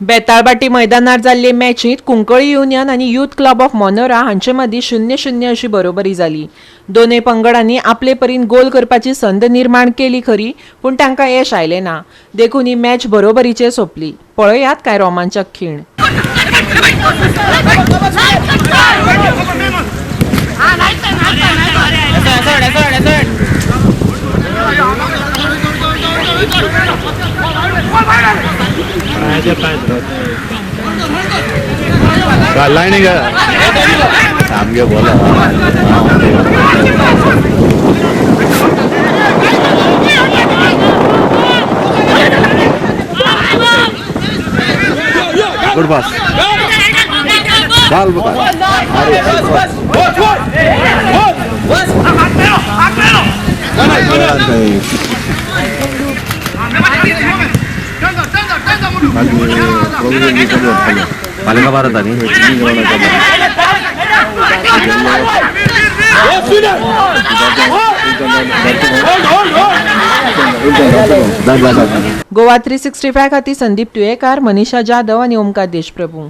बेताळबाटी मैदानार जाल्ले मॅचींत कुंकळी युनियन आनी युथ क्लब ऑफ मोनोरा हांचे मदीं 0-0 अशी बरोबरी जाली. दोनूय पंगडांनी आपले परीन गोल करपाची संद निर्माण केली खरी, पूण तांकां येश आयलें ना. देखून ही मॅच बरोबरीचेर सोंपली. पळयात कांय रोमांचक खीण. लायनी सामके बोला. गुड पास चाल बघा. अरे, पालिका भारत आणि गोवा 365 खातीर संदीप तुयेकार, मनीषा जाधव आनी ओमकार देशप्रभू.